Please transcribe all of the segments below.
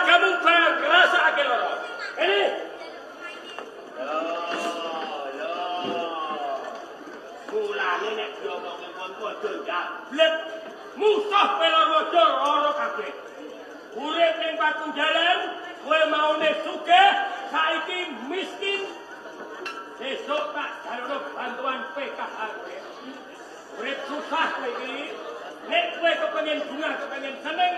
Keluargamu bakal ngrasakake lara. Ini. Yo, yo. Mulane nek diomongi wong aja jablek. Musuh Pelorwaja lara kabeh. Urip ning Pakunjalan, kowe maune sugih, saiki miskin. Besok tak jalukno bantuan PKH. Urip susah kowe iki. Nek kowe kepengin bunga, kepengin seneng,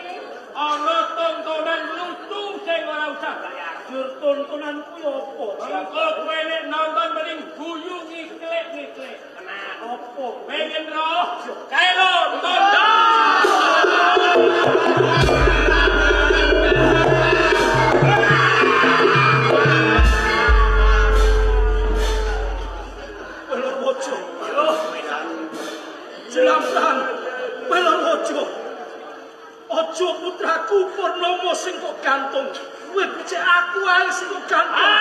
ana tontonan lucu sing ora usah bayar. Jur tontonan kuwi apa? Engko kowe nek nonton mending guyu ngiklik-ngiklik. Tenan. Apa? Pengen roh? Kae lho, tonton. Pelorwaja. Yo, wesan. Jelamprang. Pelorwaja. Aja putraku Purnomo sing kok gantung. Kowe becik aku ae sing kok gantung.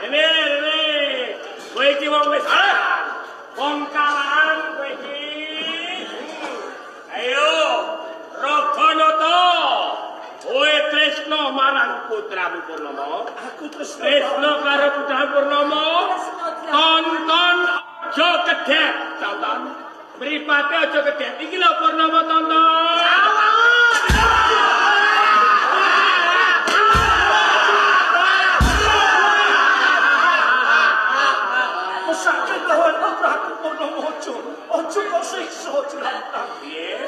Ini, ini. Kowe iki wong wis wong kalaan kowe iki. Ayo, Raganata. Kowe tresna marang putramu Purnomo. Aku tresna. Tresna karo putramu Purnomo. Tonton aja kedhek, tonton. Mripate aja kedhek. Iki lho Purnomo tonton. Mesake lawan putraku Purnomo aja. Aja kok siksa Jelamprang. Piye?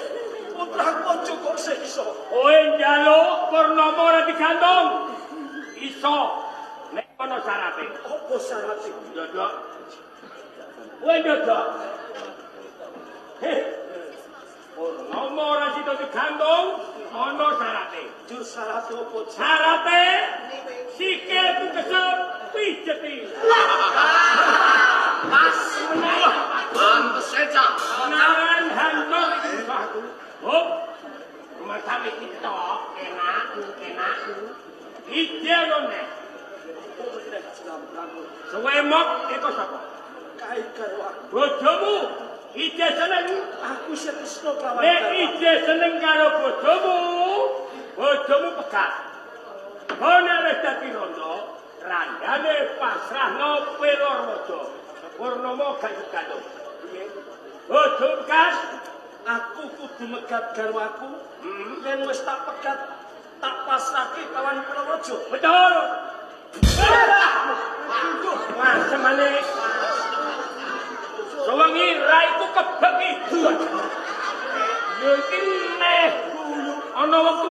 Putraku aja kok siksa. Kowe njaluk Purnomo ora digantung. Iso nek ana syarate. Apa syarate? Ndodok. Kowe ndodok. Heh. Purnomo ora sida digantung, ana syarate. Jur syarate apa? Syarate sikilku kesel pijeti. Pas. Pantes cah. Menawan hancur iki aku. Hop. Rumah sampe iki tok, enak, enak. Ije ono nek. Suwemok eko sapa? Kae garwaku. Bojomu ije seneng. Aku isih tresna kelawan Nek garwaku. ije seneng karo bojomu, bojomu pegat. Kono wis dadi rondo, randane pasrahno Pelorwaja. Purnomo gak digantung. Piye? Bojomu pegat, Aku kudu megat garwaku. Yen wis tak pegat, tak pasrahke kawan Pelorwaja. Betul. Wah, semane. Sewengi raiku kebek ibu. Yo iki neh guyu. Ana wektu